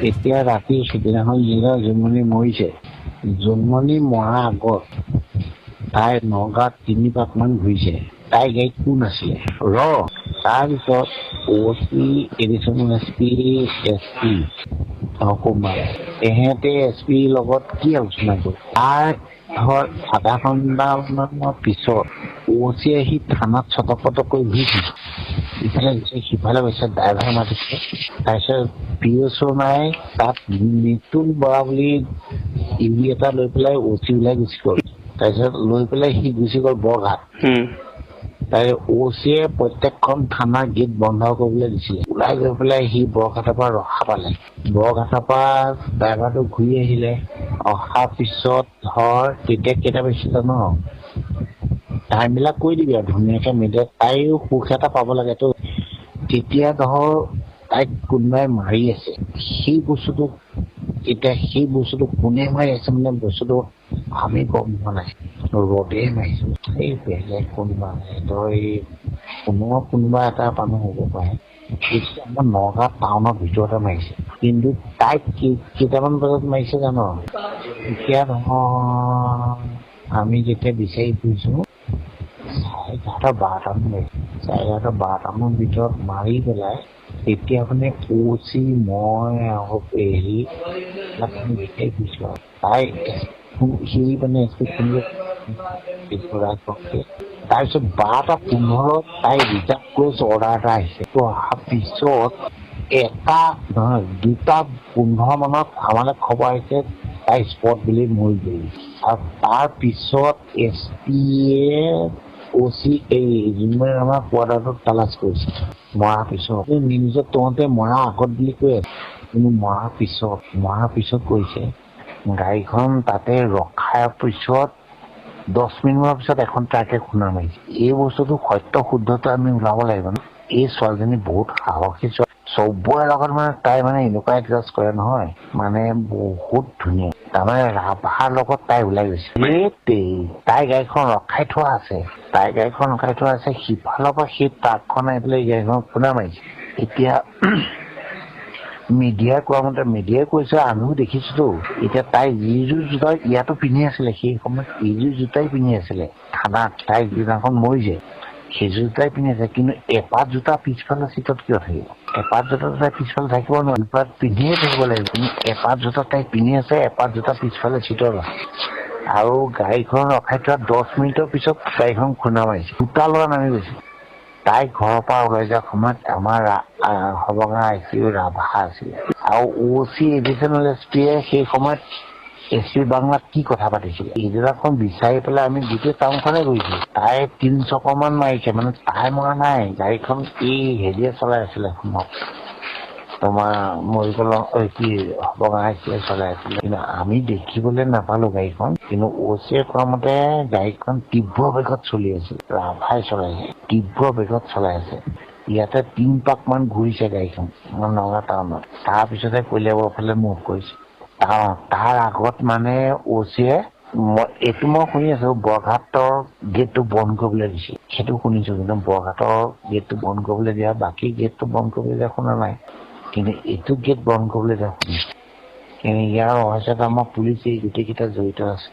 এতিয়া ৰাতি সিদিনাখন যিদিনা জোনমণি মৰিছে, জোনমণি মৰাৰ আগত তাই নগাঁৱত 3 পাকমান ঘূৰিছে। তাই গাড়ীত কোন আছিলে ৰ। তাৰপিছত O C, additional S P, S P Kumar, তেহেঁতে এছ পিৰ লগত কি আলোচনা কৰিলে? তাৰ ধৰ আধা ঘণ্টামানৰ পিছত অ' চি আহি থানাত চটক পটক কৰি ঘূৰি ফুৰিছে, ইফালে গৈছে সিফালে গৈছে, ড্ৰাইভাৰ মাতিছে। তাৰপিছত পি এছ অ' নাই, তাত নিতুল বৰা বুলি ইভি এটা লৈ পেলাই অ' চি ওলাই গুচি গ'ল। তাৰপিছত লৈ পেলাই সি গুচি গ'ল বৰঘাট। তাই অ' চিয়ে প্ৰত্যেকখন থানাৰ গেট বন্ধ কৰিবলৈ দিছিলে। ওলাই গৈ পেলাই সি বৰঘাটৰ পৰা ৰখা পালে। বৰঘাটৰ পৰা ড্ৰাইভাৰটো ঘূৰি আহিলে। অহাৰ পিছত ধৰ তেতিয়া কেইটা বাজিছিলে ন, টাইমবিলাক কৈ দিবি আৰু ধুনীয়াকে মিলে, তাইও সুখ এটা পাব লাগেতো। তেতিয়া ধৰ তাইক কোনোবাই মাৰি আছে, সেই বস্তুটো এতিয়া সেই বস্তুটো কোনে মাৰি আছে মানে বস্তুটো আমি গম পোৱা নাই, ৰ'দে মাৰিছে, এই বেলেগ কোনোবা নাই, ধৰ এই কোনোবা এটা মানুহ হ'ব পাৰে। আমাৰ নগাঁও টাউনৰ ভিতৰতে মাৰিছে, কিন্তু তাইক কেইটামান বজাত মাৰিছে জান? এতিয়া নহয়, আমি যেতিয়া বিচাৰি ফুৰিছো 11:30 12টামান বাজিছে। 11:30 12টামান ভিতৰত মাৰি পেলাই তেতিয়া মানে অ' চি মই আৰু হেৰি বিচাৰি ফুৰিছো আৰু তাই সি মানে এছ পি তাৰপিছত 12:15 তাই ৰিজাৰ্ভ ক্লজ অৰ্ডাৰ এটা আহিছে। তো অহাৰ পিছত এটা নহয় 2:15 মানত আমালৈ খবৰ আহিছে তাই স্পট বুলি মৰি গ'ল। আৰু তাৰ পিছত এছ পিয়ে অ' চি এই যোনবোৰ আমাৰ কোৱাৰ্টাৰটোত তালাচ কৰিছে মৰাৰ পিছত। নিউজত তহঁতে মৰাৰ আগত বুলি কৈ আছে, কিন্তু মৰাৰ পিছত কৈছে গাড়ীখন তাতে ৰখাৰ পিছত 10 মিনিটৰ পিছত এখন ট্ৰাকে খুন্দা মাৰিছে। এই বস্তুটো সত্য শুদ্ধটো আমি ওলাব লাগিব ন। এই ছোৱালীজনী বহুত সাহসী ছোৱালী, চবৰে লগত মানে তাই মানে এনেকুৱা এডজাষ্ট কৰে নহয়, মানে বহুত ধুনীয়া। তাৰমানে ৰাভাৰ লগত তাই ওলাই গৈছে। তাই গাড়ীখন ৰখাই থোৱা আছে, তাই গাড়ীখন ৰখাই থোৱা আছে, সিফালৰ পৰা সেই ট্ৰাকখন আহি পেলাই গাড়ীখন খুন্দা মাৰিছে। এতিয়া মিডিয়াই কোৱা মতে, মিডিয়াই কৈছে, আমিও দেখিছোতো। এতিয়া তাই যিযোৰ জোতা ইয়াতো পিন্ধি আছিলে সেই সময়ত, এইযোৰ জোতাই পিন্ধি আছিলে থানাত তাই যিদিনাখন মৰিছে সেইযোৰ জোতাই পিন্ধি আছে। কিন্তু এপাত জোতা পিছফালে চিটত কিয় থাকিব? এপাত জোতা তাই পিছফালে থাকিব নোৱাৰে, এপাত পিন্ধিয়ে থাকিব লাগিব। কিন্তু এপাত জোতা তাই পিন্ধি আছে, এপাত জোতা পিছফালে চিটত আছে। আৰু গাড়ীখন ৰখাই থোৱা 10 মিনিটৰ পিছত গাড়ীখন খুন্দা মাৰিছে, দুটা ল'ৰা নামি গৈছে। তাই ঘৰৰ পৰা ওলাই যোৱাৰ সময়ত আমাৰ হৰভঙা I C U Rabha আছিলে। আৰু অ' চি এডিচনেল এছ পিয়ে সেই সময়ত এছ পি বাংলাত কি কথা পাতিছিলে এইদিনাখন বিচাৰি পেলাই আমি গোটেই টাউনখনে গৈছো। তাই 3 চকৰমান মাৰিছে, মানে তাই মৰা নাই, গাড়ীখন এই হেৰিয়ে চলাই আছিলে সময়ত তোমাৰ মৰিকলং কি হৰভঙা I C চলাই আছিলে। কিন্তু আমি দেখিবলৈ নাপালো গাড়ীখন, কিন্তু অ' চিয়ে কোৱা মতে গাড়ীখন তীব্ৰ বেগত চলি আছিল, ৰাভাই চলাইছে, তীব্ৰ বেগত চলাই আছে। ইয়াতে 3 পাকমান ঘূৰিছে গাড়ীখন নগাঁও টাউনত। তাৰপিছতে কলিয়াবৰ ফালে মুভ কৰিছে। তাৰ আগত মানে অ' চিয়ে, এইটো মই শুনি আছো, বৰঘাটৰ গেটটো বন্ধ কৰিবলৈ দিছিল, সেইটো শুনিছো। কিন্তু বৰঘাটৰ গেটটো বন্ধ কৰিবলৈ দিয়া, বাকী গেটটো বন্ধ কৰিবলৈ দিয়া শুনা নাই, কিন্তু এইটো গেট বন্ধ কৰিবলৈ দিয়া শুনিছো। কিন্তু ইয়াৰ ৰহস্যত আমাৰ পুলিচ এই গোটেইকেইটা জড়িত আছে।